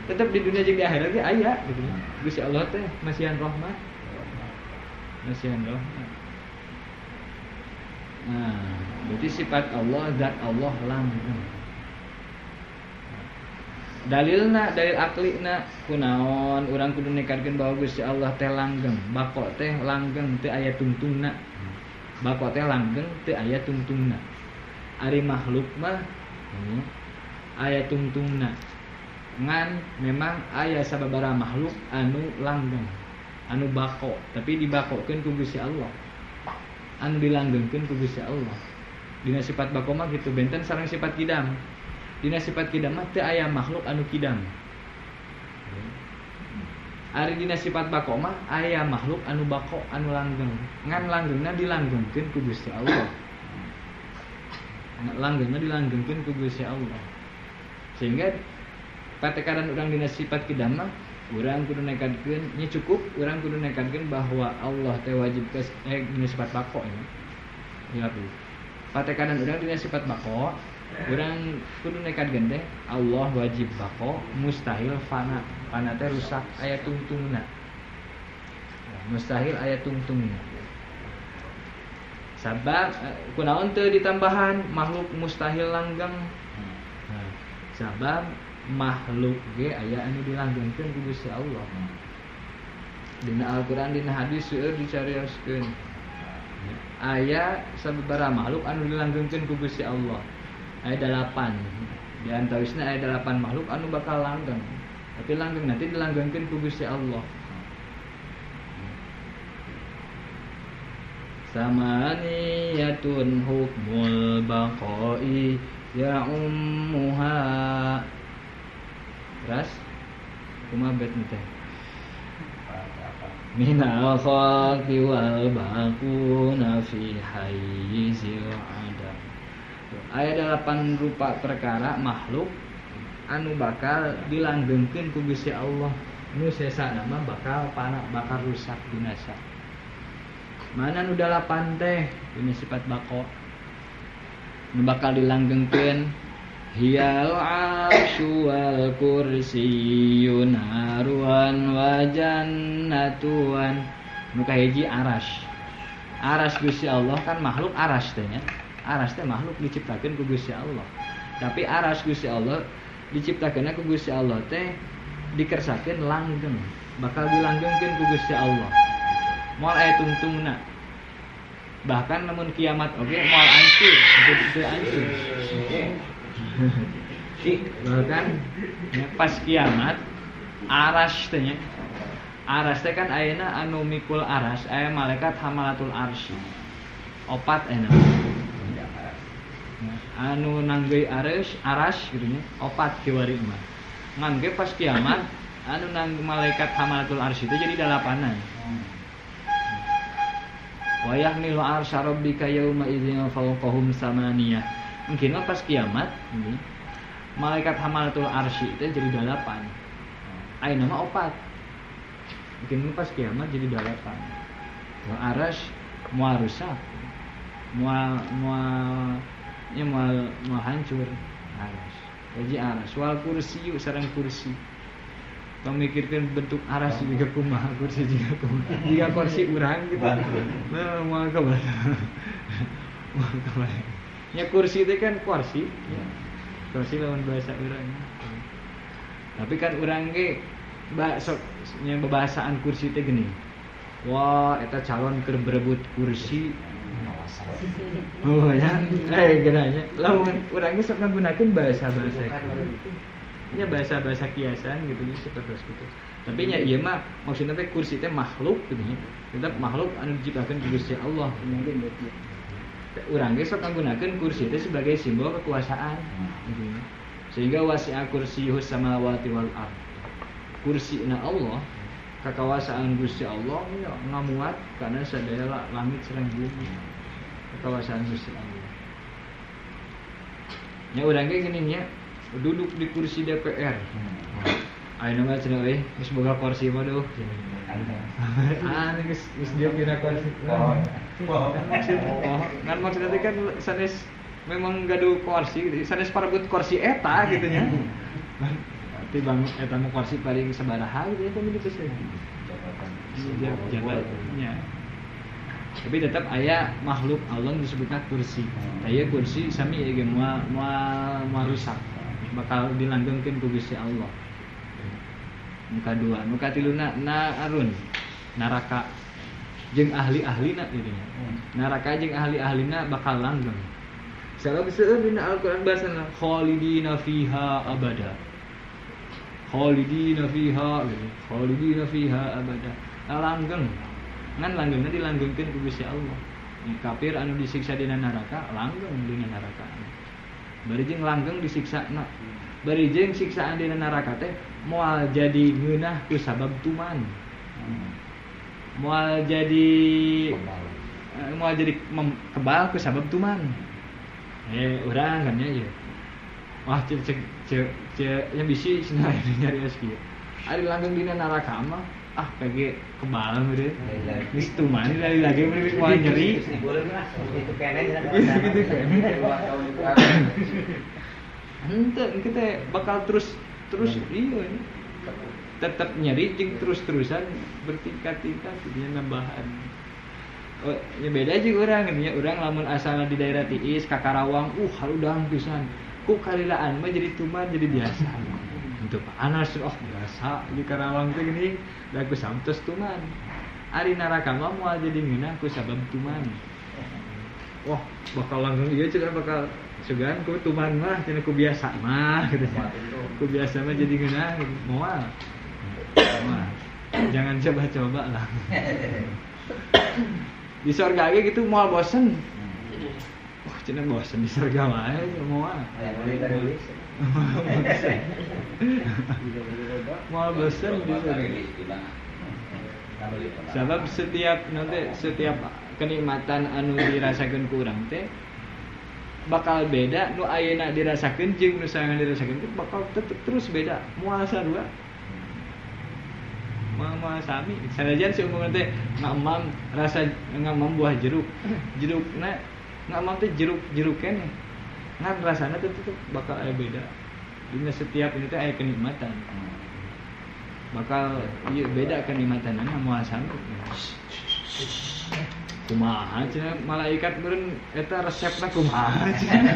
Tetep di dunia jeung di akhirat ge aya gitu. Gusti Allah teh masihan rahmat. Masihan rahmat. Nah, berarti sifat Allah, zat Allah langgeng. Dalilna, dalil aklina kunaon urang kudu nekadkeun bahwa Gusti Allah teh langgeng, bako teh langgeng teu aya tungtungna. Bako teh langgeng teu aya tungtungna. Ari makhluk mah aya tungtungna. Ngan memang aya sababaraha makhluk anu langgeng, anu bako, tapi dibakokeun ku Gusti Allah. Anu dilanggengkeun ku Gusti Allah. Dina sifat bako mah kitu benten sareng sifat kidam. Dina sifat kidam mah teu aya makhluk anu kidam. Ari dina sifat bako mah aya makhluk anu bako anu langgeng. Ngan langgengna dilanggengkeun ku Gusti Allah. Langgengna dilanggengkeun ku Gusti Allah. Sehingga patekaran urang dina sifat kidam mah urang kudu nekadkeun nya cukup urang kudu nekadkeun bahwa Allah teh wajib dina sifat bako ya. Ya patekaran urang dina sifat bako urang kudu nekadkeun teh Allah wajib bako mustahil fana. Fana teh rusak aya tungtungna. Mustahil aya tungtungna. Sabab kunaon teu ditambahan makhluk mustahil langgeng. Nah, sabab makhluk ge aya anu dilanggengkeun ku Gusti Allah. Dina Al-Qur'an dina hadis seueur dicarioskeun. Aya sababaraha makhluk anu dilanggengkeun ku Gusti Allah. Aya 8. Di antawisna aya 8 makhluk anu bakal langgeng. Tapi langgeng nanti dilanggengkeun ku Gusti Allah. Samaniyatun hukmul baqai ya ummuha. Ras kumaha bet teh? Minal khalqi wal baquna fi hayyizil adam. Aya 8 rupa perkara makhluk anu bakal dilanggengkeun ku Gusti Allah. Nu sesana mah bakal panah, bakal rusak binasa. Mana nu 8 teh dina sifat bako nu bakal dilanggengkeun hiyal arsyu wal kursiyyu naruan wa jannatuan. Nu kahiji aras. Aras Gusti Allah kan makhluk aras teh nya. Aras teh makhluk diciptakeun ku Gusti Allah. Tapi aras Gusti Allah diciptakeunna ku Gusti Allah teh dikersakeun langgeng, bakal dilanggengkeun ku Gusti Allah. Moal aya tungtungna. Bahkan lamun kiamat oge moal hancur, teu hancur. Bahkan ya, pas kiamat aras teh nya. Aras teh kan ayeuna anu mikul aras, aya malaikat hamalatul arsy. Opat ayeuna. Anu nanggeuy aras gitu nya, opat kiwari mah. Ngan ge pas kiamat anu nang malaikat hamalatul arsy itu jadi dalapanan. Wa yahmilu arsya rabbika yauma idzin fawqahum samaniyah. Mungkin pas kiamat ini malaikat hamalatul arsy itu jadi 8. Ayeuna mah opat. Mungkin pas kiamat jadi 8. Wa aras moal rusak. Moal moal nya moal moal hancur aras. Jadi aras wal kursiyu sareng kursi. Memikirkan bentuk aras juga kumaha, kursi juga kumaha. Jika kursi urang gitu. Nah, moal kebayang. Moal kebayang. Ya kursi itu kan kursi, ya. Kursi lawan bahasa urang. Tapi kan urang ge sok nya bebahasaan kursi teh geuning. Wah, eta calon keur berebut kursi. Oh ya, geunanya. Lamun urang ge sok ngagunakeun bahasa-bahasa. Nya bahasa-bahasa kiasan gitu nya seperti itu. Tapi nya ieu mah maksudna teh kursi teh makhluk gitu nya. Tetep makhluk anu diciptakeun ku Gusti Allah. Urang ge sok ngagunakeun kursi teh sebagai simbol kekuasaan gitu nya. Sehingga wasi'a kursiyyuhus samawati wal ard. Kursina Allah, kekuasaan Gusti Allah nya ngamuat kana sadaya langit sareng bumi. Kekuasaan Gusti Allah. Nya urang ge geuning nya duduk di kursi DPR. Ayeuna mah cenah euy geus boga kursi mah duh. Ah geus geus dieu dina kursi. Oh. Ngan maksudna teh kan sanes memang gaduh kursi gitu. Sanes parebut kursi eta gitu nya. Tibang eta mah kursi paling sabaraha gitu eta mah geus. Jabatannya. Tapi tetap aya makhluk Allah disebutna kursi. Aya kursi sami ieu ge moal moal rusak. Bakal dilanggengkeun ku Gusti Allah. Muka dua, muka tiluna narun neraka jeung ahli-ahlina gitu nya. Neraka jeung ahli-ahlina bakal langgeng. Sabab seueur dina Al-Qur'an bahasana khalidina fiha abada. Khalidina fiha gitu. Khalidina fiha abada. Langgeng. Ngan langgengna dilanggengkeun ku Gusti Allah. Kafir anu disiksa dina neraka langgeng dina neraka. Bari jeung langgeng disiksana. Bari jeung siksaan dina neraka teh moal jadi ngeunah ku sabab tuman. Moal jadi kebal ku sabab tuman. Urang kan nya ieu. Wah cek cek cek nya bisi cenah nyarios kieu. Ari langgeng dina neraka mah ah PG kebal meureun. Geus tuman lagi meureun moal nyeri. Gitu kene. Gitu kene. Henteu engke teh bakal terus iya tetap nyeri jeung terus-terusan bertingkat-tingkat nya nambahan. Oh, ya beda jeung urang nya urang lamun asalna di daerah Tiis ka Karawang harudang pisan. Ku kalilaan mah jadi tuman jadi biasa. Henteu panas oh biasa di Karawang teh gini da ku samtos tuman. Ari neraka mah moal jadi ngeunah ku sabab tuman. Wah, bakal langgeng ieu cenah bakal sugan ku tuman mah cenah ku biasa mah gitu. Ku biasa mah jadi ngeunah moal. Moal. Jangan coba-coba lah. Di surga ge gitu moal bosen. Wah, cenah bosen di surga wae moal. Moal bosen di surga. Sebab setiap nanti setiap kenikmatan anu dirasakeun ku urang teh bakal beda nu ayeuna dirasakeun jeung nu saeungna dirasakeun teh bakal tetep terus beda moal sarua moal sami sanajan seumpama teh ngamam rasa ngamam buah jeruk jerukna ngamam teh jeruk keneh ngan rasana teh tetep bakal aya beda dina setiap ini teh aya kenikmatan bakal ieu beda kenikmatanna moal sami. Kumaha cenah malaikat meureun eta resepna kumaha cenah.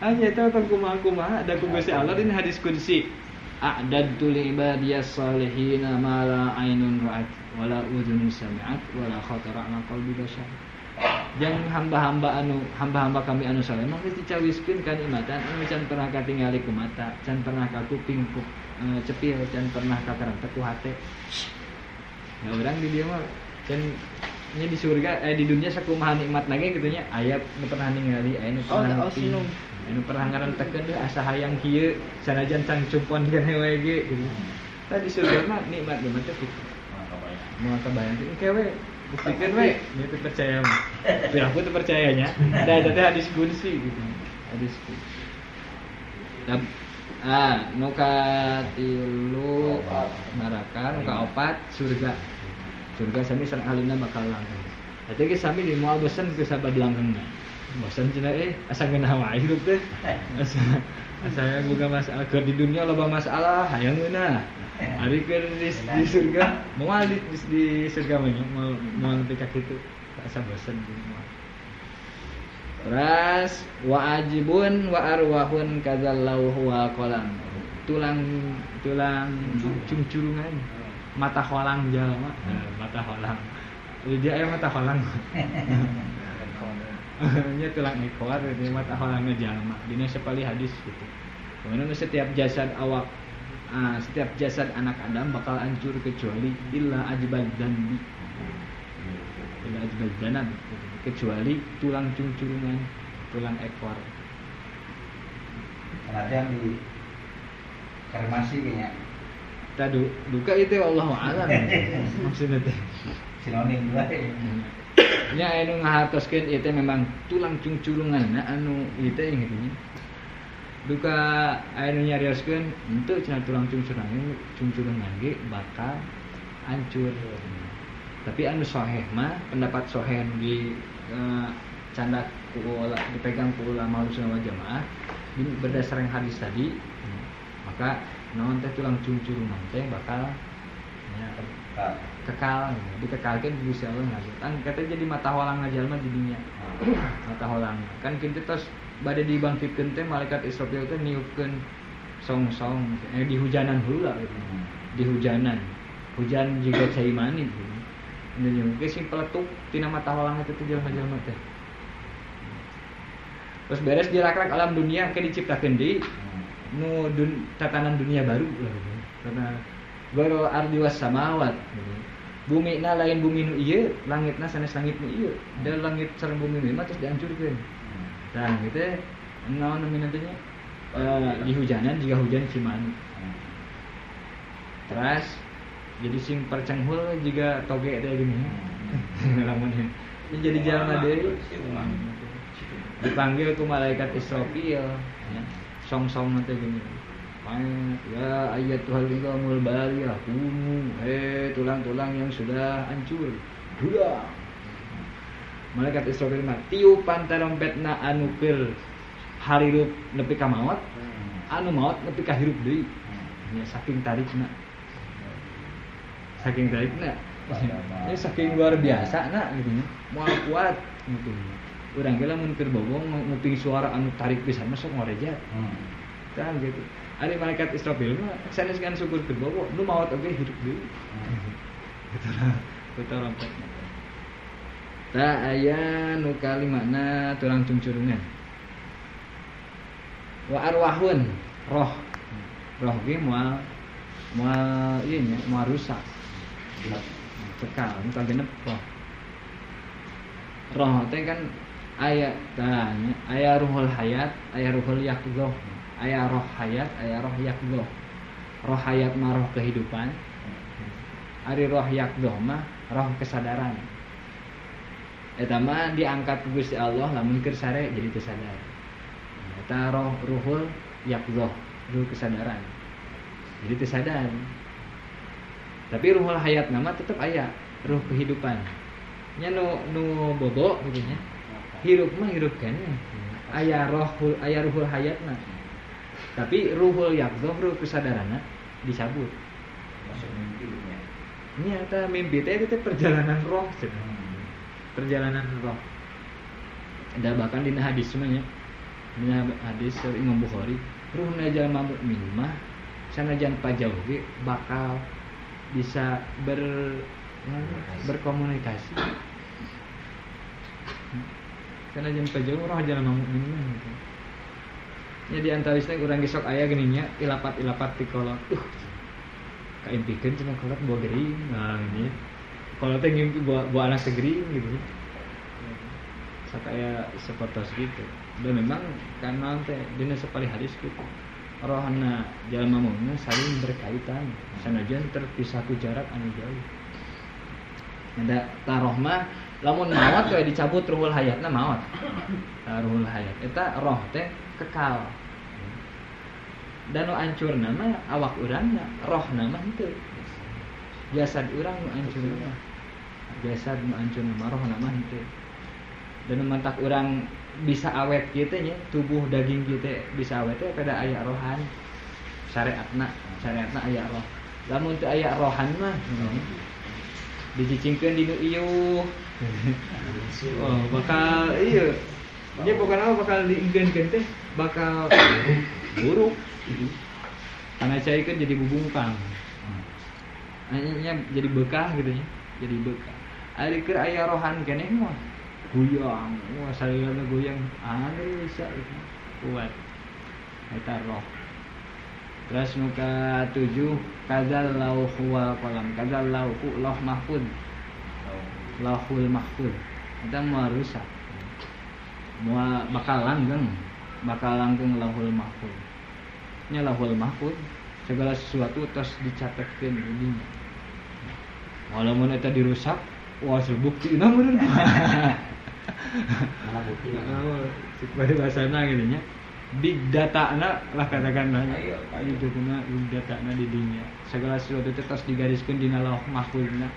Anya eta tong kumaha-kumaha da ku Gusti Allah dina hadis qudsi. A'dadtu li ibadiyas salihina ma la ainun ra'at wala udhunun sami'at wala khatara 'ala qalbi bashar. Jang hamba-hamba kami anu saleh mah geus dicawiskeun kanikmatan anu can pernah katingali ku mata, can pernah ka kuping ku cepil, can pernah kakaranta ku hate. Ya urang di dieu mah can nya di surga di dunia sakumaha nikmat lagi gitu nya aya nu pernah ningali aya nu pernah anu pernah ngarentekeun deh asa hayang kieu sanajan can cumpon keneh we ge gitu. Tah di surga mah nikmat-nikmat teh kitu. Moal kabayang engke we buktikeun we nya teu percaya mah. Tapi aku teu percaya nya. Da eta teh hadis qudsi gitu. Hadis qudsi. Ah, nu katilu neraka, nu kaopat surga. Surga sami sareng ahlina bakal langgeng. Eta ge sami di moal bosen ku sabab langgengna. Bosen cenah asa ngeunah wae hirup teh. Asa boga masalah keur di dunia loba masalah hayang ngeunah. Ari keur di surga moal di surga mah moal nepi ka kitu. Asa bosen moal. Ras wa ajibun wa arwahun kadzal lauhu wal qalam. Tulang cungcurungan. Mata holang jalma, mata holang. Jadi aya mata holang. Nya tulang ekor ini mata holangna jalma. Dina sapali hadis gitu. Kemudian setiap jasad awak, setiap jasad anak Adam bakal hancur kecuali illa ajbal dzanbi. Illa ajbal dzanab gitu. Kecuali tulang cungcurungan, tulang ekor. Karena yang di kremasi kayaknya. Tadu duka itu Allah alam maksudnya teh sinonim wae. Nya anu ngahartoskeun ieu teh memang tulang cungcurunganna anu ieu teh kitu nya. Duka aya nu nyarioskeun henteu cenah tulang cungcurungan ge bakal hancur. Tapi anu sahih mah pendapat sahih di candak ku dipegang ku ulama Ahlussunnah wal Jamaah berdasarkan hadis tadi, maka naon teh tulang cungcurungan teh bakal ya, kekal, dikekalkeun ku Gusti Allah ngaji. Kan kata jadi mata holang jalma jadinya. Mata holang. Kan kitu tos bade dibangkitkeun teh malaikat Israfil teh niupkeun song-song di hujanan heula gitu. Di hujanan. Hujan juga cai mani gitu. Nu sing peletuk tina mata holang eta teh jelema-jelema teh. Terus beres dirakrak alam dunia ke diciptakeun deui nu tatanan dunia baru lah gitu. Karena baru ardi was samawat gitu. Bumi na lain bumi nu ieu, langitna sanes langit nu ieu. Da langit sareng bumi nu ieu mah terus dihancurkeun. Nah, gitu naon namina teh nya? Di hujanan jiga hujan cimani. Terus jadi sing percenghul jiga toge teh gini. Lamun jadi jalma deui. Dipanggil ku malaikat Israfil, ya. Song-song teh gini. Ya ayyatuhal idhamul baliyah qumu, hei tulang-tulang yang sudah hancur, dulang. Malaikat Israfil mah tiupan tarompetna anu keur harirup nepi ka maot, anu maot nepi ka hirup deui. Nya saking tarikna. Saking tarikna. Nya saking luar biasa na gitu nya. Moal kuat gitu. Urang ge lamun keur bobong nguping suara anu tarik pisan mah sok ngorejat. Tah gitu. Ari malaikat Israfil mah sanes kan syukur keur bobo, nu maot oge hirup deui. Gitu lah, tarompetna. Ta aya nu kalimana tulang cungcurungan. Wa arwahun roh. Roh ge moal moal ieu nya moal rusak. Kekal nu kagenep roh. Roh teh kan aya tah nya aya ruhul hayat, aya ruhul yaqdhah. Aya roh hayat, aya roh yaqdhah. Roh hayat mah roh kehidupan. Ari roh yaqdhah mah roh kesadaran. Eta mah diangkat ku Gusti Allah lamun keur sare jadi teu sadar. Eta roh ruhul yaqdhah, ruh kesadaran. Jadi teu sadar. Tapi ruhul hayat nama tetep aya, ruh kehidupan. Nya nu bobo gitu nya. Hirup mah hirup keneh. Aya rohul, aya ruhul hayatna. Tapi ruhul yaqdhah, ruh kesadaranna dicabut. Masuk mimpi nya. Nya eta mimpi teh itu teh perjalanan roh cenah. Perjalanan roh. Ada bahkan dina hadis mah nya. Dina hadis Imam Bukhari, ruhna jalma mukmin mah sanajan pajauh ge bakal bisa berkomunikasi. Sanajan pajauh roh jalma mukmin mah gitu. Nya di antawisna urang ge sok aya geuning nya ilapat-ilapat ti kolot. Kaimpikeun cenah kolot bawa gering. Nah ini. Kalau teh ngimpi bawa anak segering gitu. Sok aya sapertos gitu. Dan memang karena teh dina sapalih hadis gitu. Rohna jalma mukmin saling berkaitan, sanajan terpisah ku jarak anu jauh. Ada taroh mah lamun maot we dicabut ruhul hayatna maot. Ruhul hayat eta roh teh kekal. Dan nu ancurna mah awak urangna, rohna mah henteu. Jasad urang nu ancurna. Jasad nu ancurna mah rohna mah henteu. Dan mantak urang bisa awet kieu teh nya, tubuh daging kieu teh bisa awet teh pada aya rohan. Syariatna, syariatna aya roh. Lamun teu aya rohan mah dicicingkeun di nu ieuh. Oh, bakal ieu. Nya pokona bakal diingkeun teh bakal buruk gitu. Karena cai kan jadi bubungkang. Nya jadi bekah gitu nya, jadi bekah. Ari keur aya rohan keneh mah goyang, wah salilana goyang, anu bisa gitu. Kuat. Eta roh. Terus nu ka-7 kadzal lauhu wal qalam, kadzal lauhu lauh mahfud. Lauhul mahfud. Eta moal rusak. Moal bakal langgeng lauhul mahfud. Nya lauhul mahfud segala sesuatu tos dicatetkeun di dinya. Walaupun eta dirusak, wah bukti na meureun. Mana bukti? Oh, cik bari basana gitu nya. Big data na lah katakanlah. Itu na big data na di dinya. Segala sesuatu teh tos digariskeun dina Lauh Mahfuzna.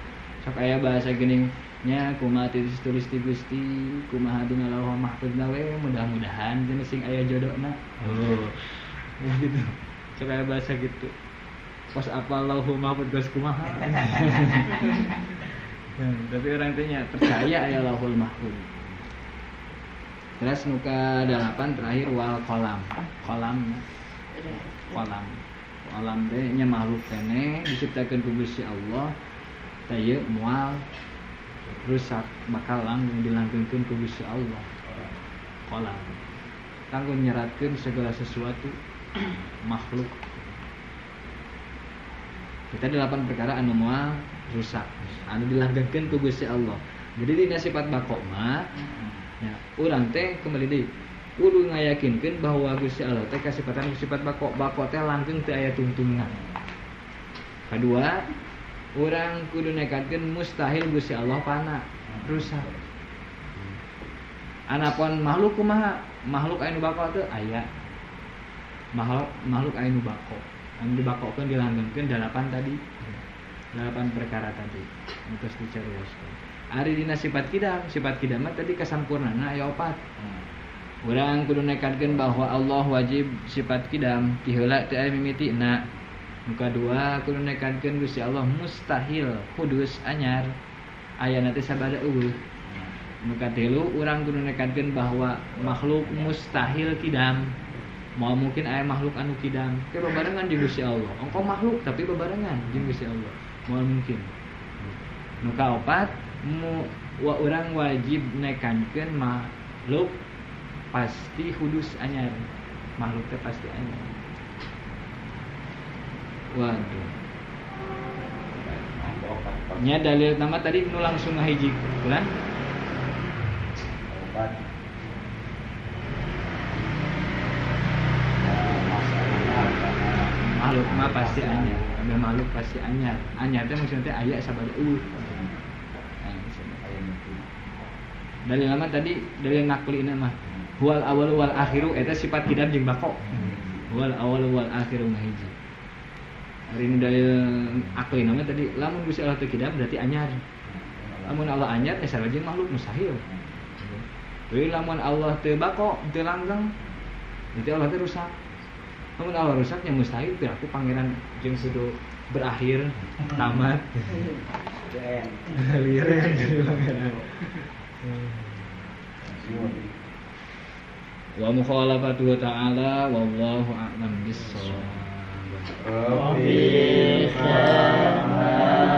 Sok aya bahasa geuning nya kumaha tulis ti Gusti, kumaha dina Lauh Mahfuzna we mudah-mudahan cenah sing aya jodona. Oh. Ya gitu. Sok aya bahasa gitu. Pas apa Lauhul Mahfuz geus kumaha. Tapi orang teh nya percaya aya Lauhul Mahfuz. Terus nuka 8 terakhir wal kolam. Kolam. Kolam. Kolam teh nya makhluk keneh diciptakeun ku Gusti Allah. Tah ieu moal rusak bakal langgung dilanggengkeun ku Gusti Allah. Kolam. Kanggo nyeratkeun segala sesuatu makhluk. Kita 8 perkara anu moal rusak, anu dilanggengkeun ku Gusti Allah. Jadi dina sifat bako mah ya, urang teh kembali deui kudu ngayakinkeun bahwa Gusti Allah teh kasipatan sifat bako, bako teh langgeng teu aya tungtungna. Kadua, urang kudu nekadkeun mustahil Gusti Allah pana rusak. Anapun makhluk kumaha? Makhluk aya nu bako teu aya. Makhluk aya nu bako. Anu dibakokeun dilanggengkeun 8 tadi. 8 perkara tadi. Terus dicarioskeun. Ari dina sifat kidam mah tadi kasampurnana aya 4. Urang kudu nekadkeun bahwa Allah wajib sifat kidam ti heula teu aya mimitina. Nu kadua kudu nekadkeun Gusti Allah mustahil hudus anyar ayana teh sabada eueuh. Nu katilu urang kudu nekadkeun bahwa makhluk mustahil kidam. Moal mungkin aya makhluk anu kidam ke babarengan jeung Gusti Allah. Ongko makhluk tapi babarengan jeung Gusti Allah. Moal mungkin. Nu kaopat wa urang wajib nekankeun makhluk pasti hudus anyar. Makhluk teh pasti anyar. Waduh. Nya dalil nama tadi nu langsung ngahiji bulan. Makhluk mah pasti anyar. Kabeh makhluk pasti anyar. Anyar teh maksudna teh aya sabada eueuh. Dalil nama tadi dalil naqlina mah huwal awal wal akhiru eta sifat kidam jeung bako. Huwal awal wal akhiru ngahiji. Hari ini dalil aqlina mah tadi lamun Gusti Allah teu kidam berarti anyar. Lamun Allah anyar teh sarua jeung makhluk mustahil. Deui lamun Allah teu bako, teu langgeng, berarti Allah teh rusak. Lamun Allah rusaknya mustahil piraku pangeran jeung kudu berakhir tamat. Liren jadi pangeran. Wa mukhalafatuhu ta'ala wallahu a'lam bissawab. Rabbi Rabbi Amanah.